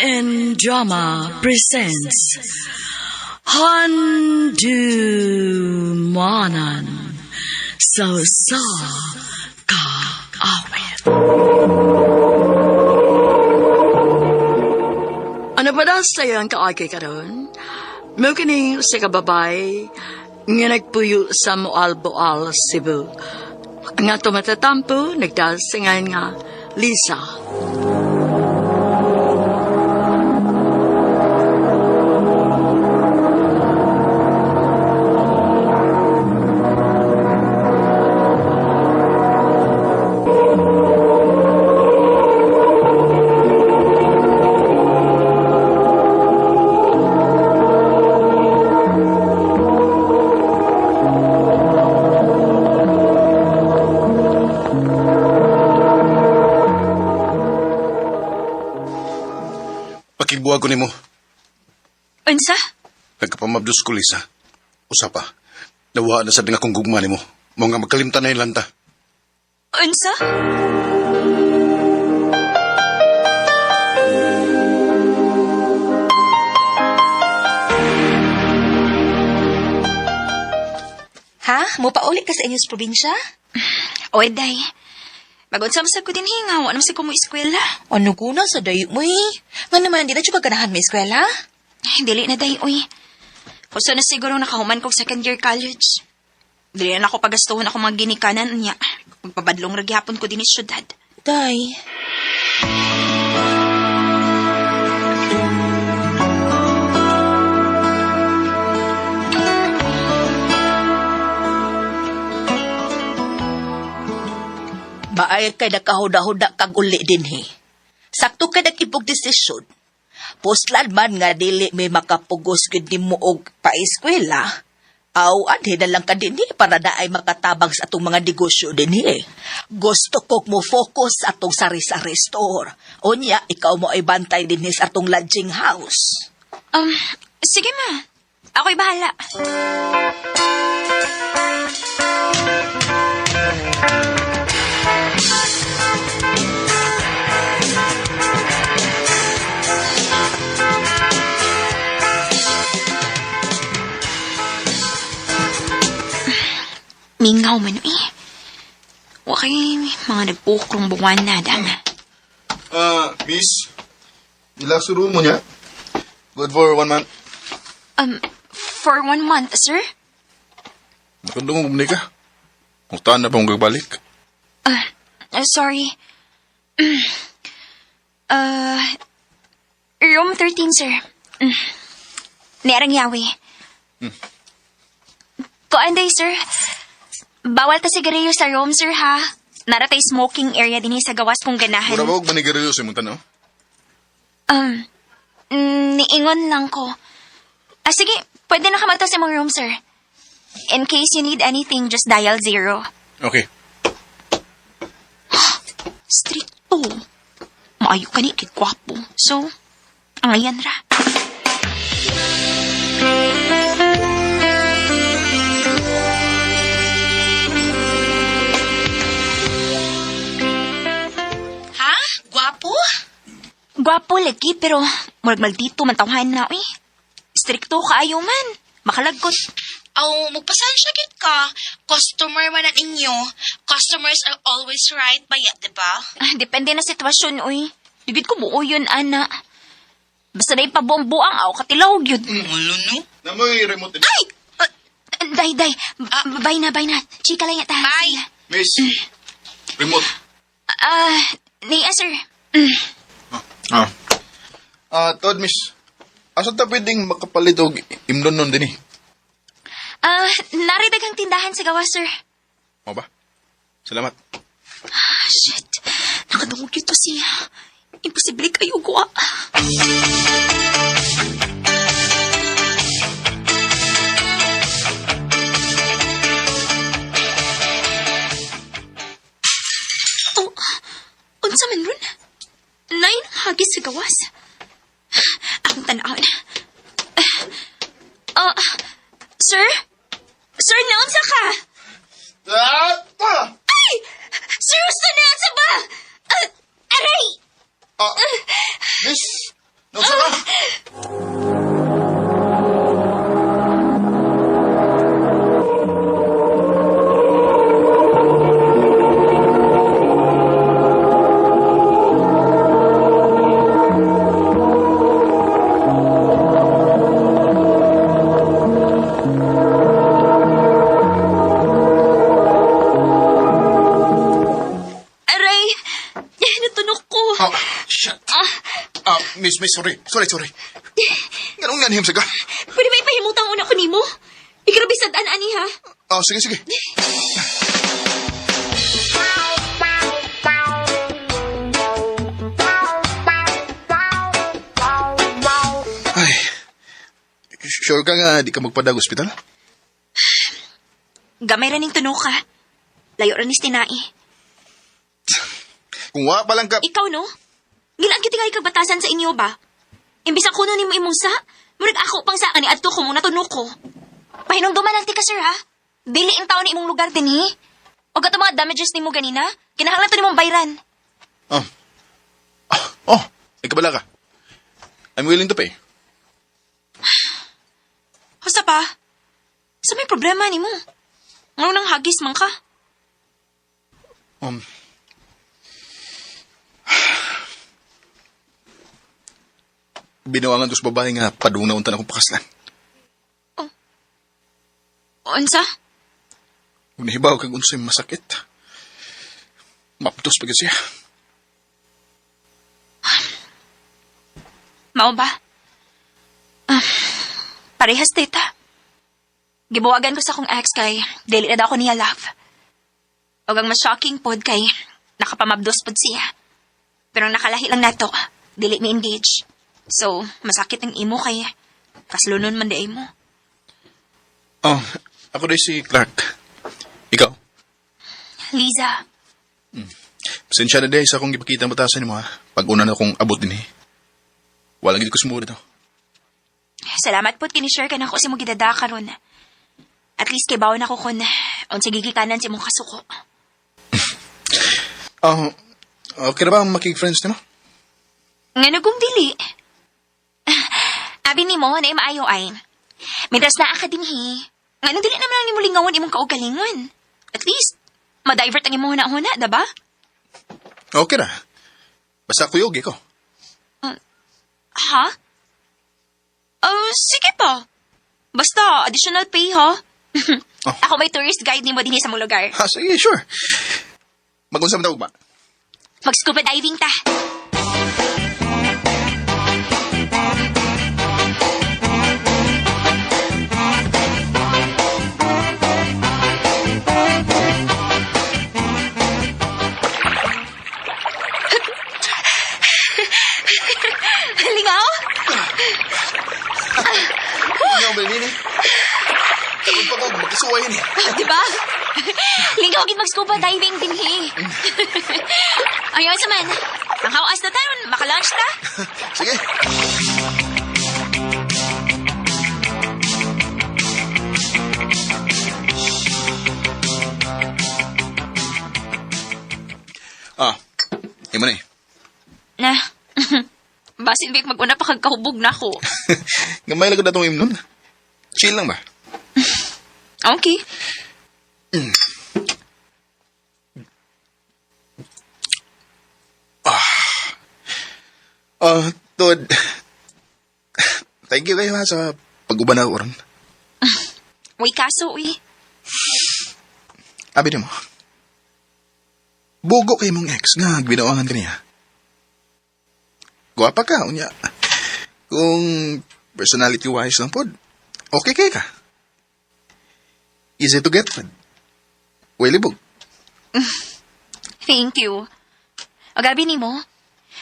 MN Drama presents Handumanan sa Usa Ka Awit. Ano pa daw sa'yo ang kaagi karon? Mo kining sa kababay nga nagpuyo sa Moalboal, Cebu. Nga tumatatampo, nagdasingan nga Lisa. Pakibuha ko nimo. Unsa? Nagkapamabdos ko, Lisa. Usa pa. Nawa na sad nga akong gugma nimo. Mo nga magkalimtan na ilanta. Unsa? Ha? Mupauli ka sa inyong probinsya? Oy, day. Magunsa man sad ko din hinga, wa naman sad ko mo eskwela. Ano ko na sa dayo mo eh? Nga naman, di na siya ganahan may eskwela? Ay, dili na day, uy. Kusa na siguro nakahuman kog second year college. Dili na ako pagastuhon ako mga ginikanan niya. Magpabadlong ra gihapon ko dinhi sa syudad. Day. Maay kay nakahuda-huda kag uli dinhi. Sakto kay nag-ibog desisyon. Puslan man nga dili may makapugos gid nimo og paeskwela. Aw, anhi na lang ka dinhi para naay makatabang sa atong mga negosyo dinhi. Gusto kog mo focus sa atong sari-sari store. Unya, ikaw mo ay bantay dinhi sa atong lodging house. Sige ma. Ako'y bahala. Mingaw man eh. Wa kay mga nagpukrong buwan na dama. Miss. Deluxe room mo niya. Good for 1 month. For 1 month, sir? Nakadungog mo ni ka. Muktaan na pa mong gagbalik. Sorry. Room 13, sir. Nerang yawi. Kuan day, sir. Bawal ta sigarilyo sa room, sir, ha? Nara tay smoking area din sa gawas kung ganahan. Mura ba og manigarilyo sa imong tanaw? Niingon lang ko. Ah, sige, pwede na kamata sa imong room, sir. In case you need anything, just dial 0. Okay. Stricto. Maayo ka ni, kay gwapo. So, angayan ra. Ha? Gwapo? Gwapo lagi, pero murag maldito man tawhan na, uy. Stricto kaayo man. Makalagkot. Aw, magpasansya gid ka. Customer man ang inyo. Customers are always right ba ya, di ba? Ah, depende na sitwasyon, uy. Digid ko buo yun, ana. Basta na ipabombo ang aw, katilaw yun. Ulo no? Namoy remote. Ay! Day, day. Bye na, bye na. Chika lang yata. Bye. Miss. Remote. Ah, niya, sir. Ah. Ah, Todd, miss. Asa ta pwedeng makapalit og imnon nun dinhi? Ah, naridag ang tindahan sa gawas, sir. Mo ba? Salamat. Ah, shit. Nakadungog yun to siya. Imposible kayo guwa. Oh, unsa man ron? Nay, hagis sa gawas. Akong tanawon. Ah, sir? Sir, naunsa ka? Ah! Ay! Sir, gusto na sa ba? Ah, aray! Ah! Miss! No, Ah, miss, miss, sorry. Sorry, sorry. Ganun nga nihim sa ka? Pwede ba ipahimutang una ko nimo? Igrabe sa daan ani ha. Ah, sige, sige. Ay, sure ka nga di ka magpadag ospital? Gamay ra ning tuno ka. Layo ra ni tinai. Kung wa pa lang ka... Ikaw no? Ngilaan gyud tingali kag batasan sa inyo ba? Imbis ako no nimo imong sa, murag ako pang sa ani adto ko mo natuno ko. Pahinumduman lang ti ka sir ha. Dili in taon ni imong lugar dinhi. Og ato mga damages nimo ganina, kinahanglan to nimong bayran. Oh. Oh, oh, ikabala ka. I'm willing to pay. Husta pa. Sa may problema nimo? Ngano nang hagis man ka? Binawangan ko sa babae nga padung na unta na akong pakaslan. Unsa? Kung nahibaw kag unsay masakit. Maptos pa gyud siya. Mao ba? Ah, parehas tita. Gibuwagan ko sa akong ex kay dili na daw ako niya love. Og ang mas shocking pod kay nakapamabdos pod siya. Pero ang nakalahi lang nato, dili mi engage. So, masakit ang imo kay kaslunon man di mo. Oh, ako din si Clark. Ikaw? Liza, Pasensya na dahil sa akong gipakita ang batasan nimo ha. Pag una na akong abot din eh. Walang gid ko sumuod ito. Salamat pod kini-share ka nako sa imong gidada karon. At least kay bawon ako kun unsa gigikanan sa imong kasuko. Oh, okay na ba ang makig-friends nimo? Ngano kung dili? Abi nimo na maayo ay. Mientras naa ka dinhi, ngano dili naman lang nimo lingawon imong kaugalingon. At least ma-divert ang imong huna-huna, diba? Okay ra. Basta kuyog ko. Ha? Oh, sige pa. Basta additional pay ha. Oh. Ako may tourist guide nimo dinhi sa mong lugar. Ha, sige, sure. Mag-unsa man tawag ba? Mag-scuba diving ta. Lingaw? Ingaw ba nini? Tagod pa ko, magkasuway ni. Diba? Lingaw gid mag-scuba diving dinhi. Ayaw sa man. Ang hawas na tayo, maka-lunch ta. Sige. Ah, imo na eh. Na. Basin bik mag-una pa kag kahubog na ako. Gamay lang ko na itong imnon. Chill lang ba? Okay. Ah, Tod. Thank you kayo ha sa pag-uban na oran. Uy, kaso, uy. Abi mo. Bugo kay mong ex nga ginawangan ka niya. Guwapa ka, unya. Kung personality wise lang pod, okay kay ka. Easy to get pod. Way libog. Thank you. O gabi nimo,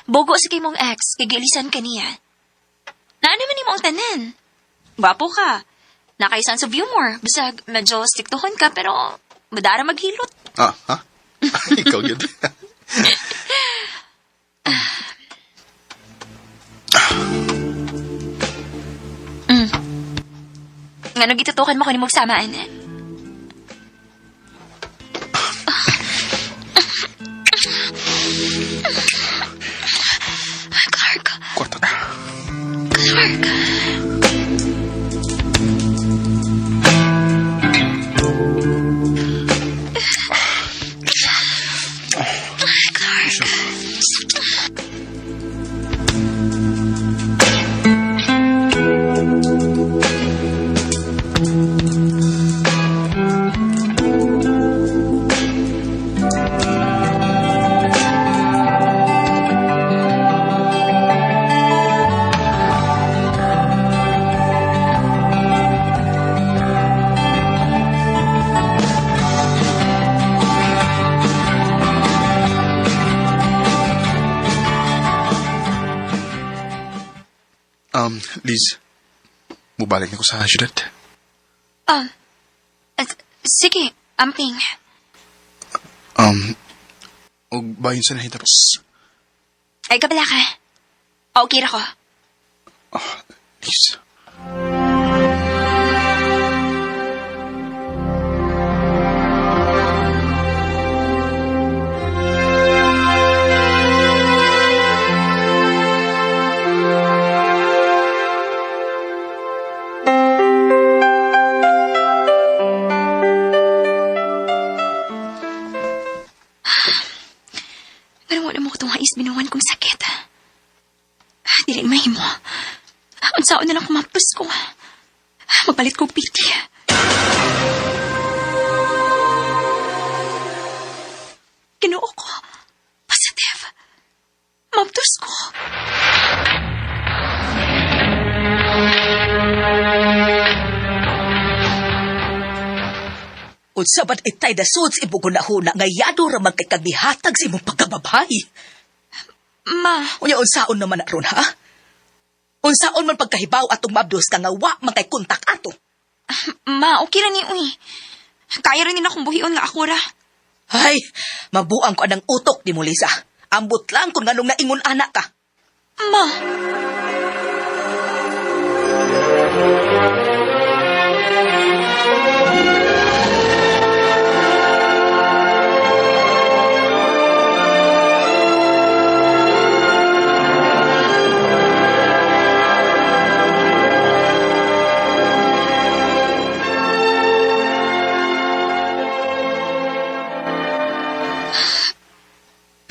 bugo sa kay mong ex, kay giilisan ka niya. Naano man nimo ang tanan? Gwapo ka. Nakay sense of humor. Bisag medyo striktohon ka, pero madara maghilot. Ah, ha? Ikaw yun. Ngano gitutukan mo ko nimong samaan? Clark, Kwarta ta. Clark. Clark. Liz, mubalik na ko sa syudad. Sige, amping. Og bayon sa nahitapos. Ay, kabala ka. Okay ra ko. Liz. Pero wala mo ko itong hais binuwan kong sakit. Dili mahimo. Unsaon na lang kumapos ko. Magpalit ko piti. Ginoo ko. Positive. Mabdos ko. Unsa man itay na suds ibugunahuna nga yado ra man kay kag nihatag sa imong pagkababay. Ma, Unya unsaon naman na ron ha? Unsaon man pagkahibaw atong mabdos ka nga wa man kay kontak ato. Ma, okay ra ni uy. Kaya rin nila akong buhion nga ako ra. Ay, mabuang ko anang utok ni mo Lisa. Ambot lang kung nganong naingon anak ka. Ma,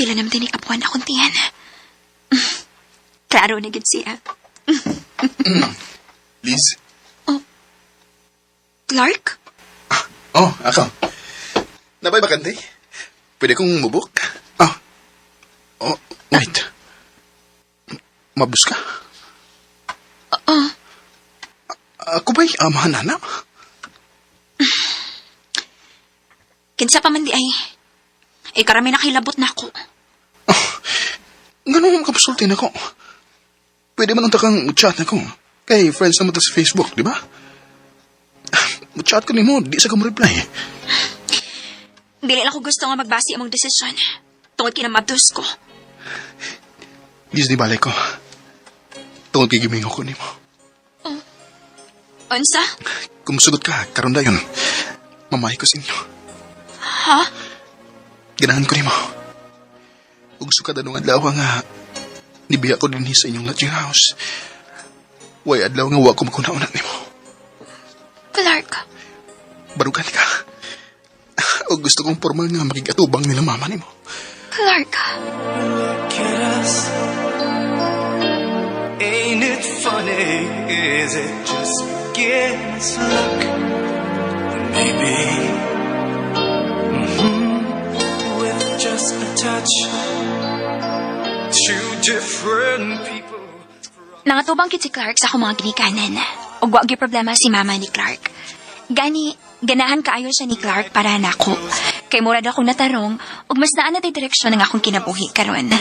pila naman din ikapuan akong tiyan. Klaro na gid siya. Liz? Clark? Oh, ako. Nabay bakante? Pwede kong mubuk? Oh. Oh, wait. Mabus ka? Oo. Ako ba'y amahan na? Kinsa pa man di ay. Eh, karami nakilabot na ako. Ganun ang kapasulti na ko. Pwede man unta kang chat na ko. Kay friends na mo ta sa Facebook, di ba? Chat ko nimo, di sa ka mo reply. Dili lang ko gusto nga magbasi among desisyon. Tungod kinamabdos ko. Liz, di balik ko. Tungod kay gimingo ko nimo. Unsa? Kung musugot ka, karon dayon. Mamahay ko sa inyo. Ha? Ganahan ko nimo. Ug sukad anong adlaw nga nibiya ko dinhi sa inyong lodging house. Way adlaw nga wa ko makuna-una nimo. Clark, Barugan ka. O gusto kong formal nga makigatubang nila mama nimo. Clark. Look at us. Ain't it funny? Is it just beginner's luck? Maybe. With just a touch, two different people. Nangatubang kit si Clark sa akong mga ginikanan. Ug wa gyud problema si mama ni Clark. Gani, ganahan kaayo siya ni Clark para nako. Kay murad akong natarong ug mas naa na tay direksyon ang akong kinabuhi karon.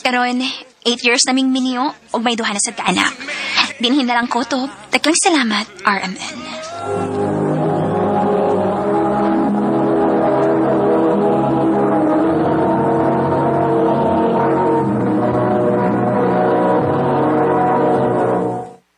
Karon, 8 years naming minyo ug may duha na sad ka anak. Dinhin na lang ko to. Daghang salamat, RMN.